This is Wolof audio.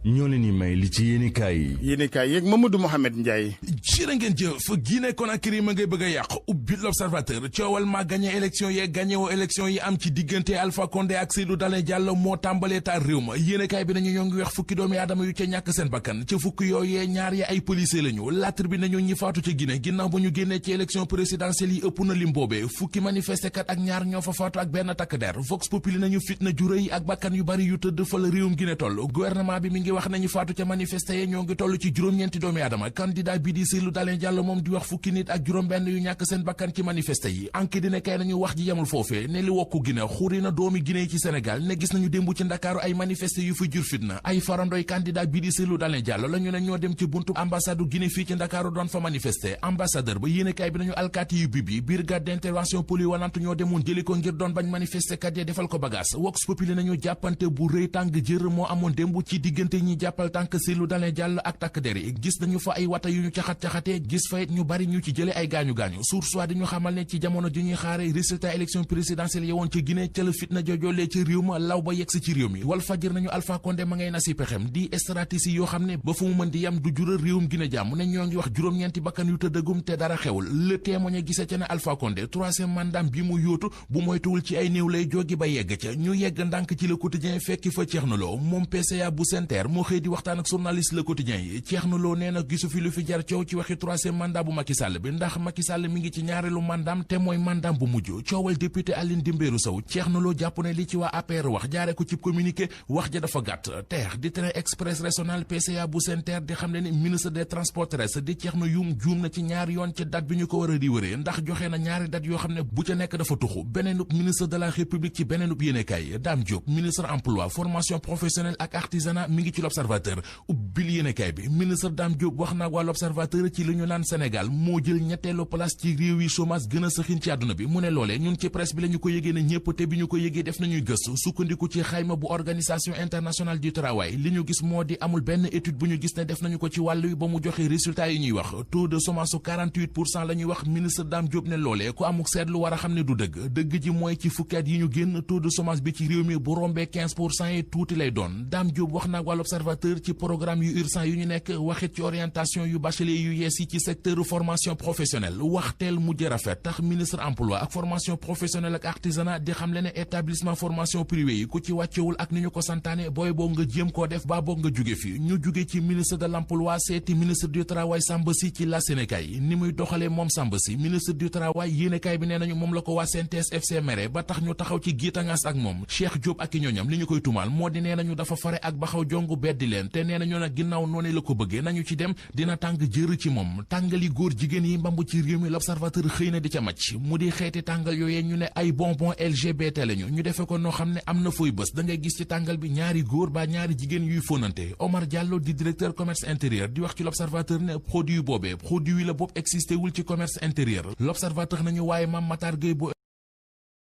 ñoo leen di may li ci yéenekaay yi. yéenekaay yeeg Mamadou Mohamed Ndiaye. jërë ngeen jëf Guinée Conakry ma ngay bëgg a yàq ubbi l'Observateur coowal maa gagné élection yee gagné woo élection yi am ci diggante Alpha Condé ak Cellou Dalein Diallo moo tàmbalee taal réew ma yéenekaay bi nañu ñoo ngi weex fukki doomi aadama yu ca ñàkk seen bakkan ca fukki yooyee ñaar yi ay policier lañu La Tribune nañu ñi faatu ca Guinée ginnaaw ba ñu génnee ci élection présidentielle yi ëpp na lim boobee fukki manifestekat ak ñaar ñoo fa faatu ak benn takk der Vox Populi nañu fitna ju rëy ak bakkan yu bari yu tëdd fa la réewum Guinée toll gouvernement bi mi ngi wax nañu faatu ca manifesté yi ñoo ngi toll ci juróom-ñeenti doomi aadama candidat bi di Cellou Dalein Diallo moom di wax fukki nit ak juróom benn yu ñàkk seen bakkan ci manifesté yi anki dina kay nañu wax ji yemul foofee ne li wokku Guinée xuri na doomi Guinée ci Sénégal ne gis nañu démb ci Ndakaaru ay manifesté yu fa jur fitna ay farandoy candidat bi di Cellou Dalein Diallo la ñu ne ñoo dem ci buntu ambassade Guinée fii ci Ndakaaru doon fa manifesté ambassadeur ba yéenekaay bi nañu alkaati yu bibi brigade d'intervention polyvalente ñoo demoon jëli ko ngir doon bañ manifesté kat ya defal ko bagage Vox Populi nañu jàppante bu rëy tàng jër moo amoon démb ci diggante ñi jàppal tànk Cellou Dalein Diallo ak takk der yi gis nañu fa ay wata yu ñu caxat-caxatee gis fa it ñu bari ñu ci jële ay gaañu-gaañu source wa di ñu xamal ne ci jamono ji ñuy xaare résultat élection présidentielle yowoon ca Guinée ca la fitna jojoolee ci réew ma law ba yegsi ci réew mi Walf Fadjri nañu Alpha Condé ma ngay na si pexem di stratégie yoo xam ne ba fu mu mën di yam du jural réewum Guinée jàmm ne ñoo ngi wax juróom-ñeenti bakkan yu tëddagum te dara xewul Le Témoin gise ca ne Alpha Condé troisième mandat bi mu yóotu bu moytuwul ci ay néew lay jógi ba yegg ca ñu yegg ndànk ci Le Quotidien fekki fa Thierno Lo moom PCA bu SENTER moo xëy di waxtaan ak journaliste Le Quotidien yi Thierno Lo nee na gisu fi lu fi jar coow ci waxi troisième mandat bu Macky Sall bi ndax Macky Sall mi ngi ci ñaareelu mandaam te mooy mandaam bu mujj coowal député Aline Dembourou Sow Thierno Lo jàpp ne li ci waa APR wax jaare ko ci communiqué wax ja dafa gàtt TER di train express régional PCA bu SENTER di xam ne ni ministre des transports terrestres di Thierno Youm juum na ci ñaari yoon ci date bi ñu ko war a di wëree ndax joxe na ñaari date yoo xam ne bu ca nekk dafa tuxu beneenub ministre de la République ci beneenub yéenekaay Dame Diop ministre emploi formation professionnelle ak artisanat mi ngi ci l'Observateur ubbil yéenekaay bi ministre Dame Diop wax na waa l'Observateur ci li ñu naan Sénégal moo jël ñetteelu place ci réew yi chômage gën a sëxin ci àdduna bi mu ne loolee ñun ci presse bi la ñu ko yëgee ne ñëpp te bi ñu ko yëgee def nañuy gëstu sukkandiku ci xayma bu organisation internationale du travail li ñu gis moo di amul benn étude bu ñu gis ne def nañu ko ci wàllu yi ba mu joxe résultat yi ñuy wax taux de chômage su 48% la ñuy wax ministre Dame Diop ne loolee ku amuk seetlu war a xam ne du dëgg ji mooy ci fukki at yi ñu génn taux de chômage bi ci réew mi bu rombee 15% yi tuuti lay doon Dame Diop wax na wàllu observateur ci programme yu urgent yu ñu nekk waxit ci orientation yu bachelier yu yees yi ci secteur formation professionnelle waxteel mujj rafet tax ministre emploi ak formation professionnelle ak artisanat di xam le ne établissement formation privé yi ku ci wàccewul ak ni ñu ko santaane booy boo nga jéem koo def baa boog nga jóge fi ñu jóge ci ministre de l'emploi seeti ministre du travail Samba Sy ci la Sénégal ni muy doxalee moom Samba Sy ministre du travail yéenekaay bi nee nañu moom la ko waa CNTS FC mere ba tax ñu taxaw ci giitangaas ak moom Cheikh Diop ak i ñooñam li ñu koy tumaal moo di nee nañu dafa fare ak baxaw jongu beddi leen te nee nañu nag ginnaaw noonu la ko bëggee nañu ci dem dina tàng jër ci moom tàngali góor jigéen yi mbamb ci réew mi l'Observateur xëy na di ca màcc mu di xeeti tàngal yooyee ñu ne ay bonbon LGBT lañu ñu defe ko noo xam ne am na fooy bés da ngay gis ci tàngal bi ñaari góor ba ñaari jigéen yuy fóonante Omar Diallo di directeur commerce intérieur di wax ci l'Observateur ne produit boobee produit la boobu existé wul ci commerce intérieur l'Observateur nañu waaye Mame Matar Gueye bu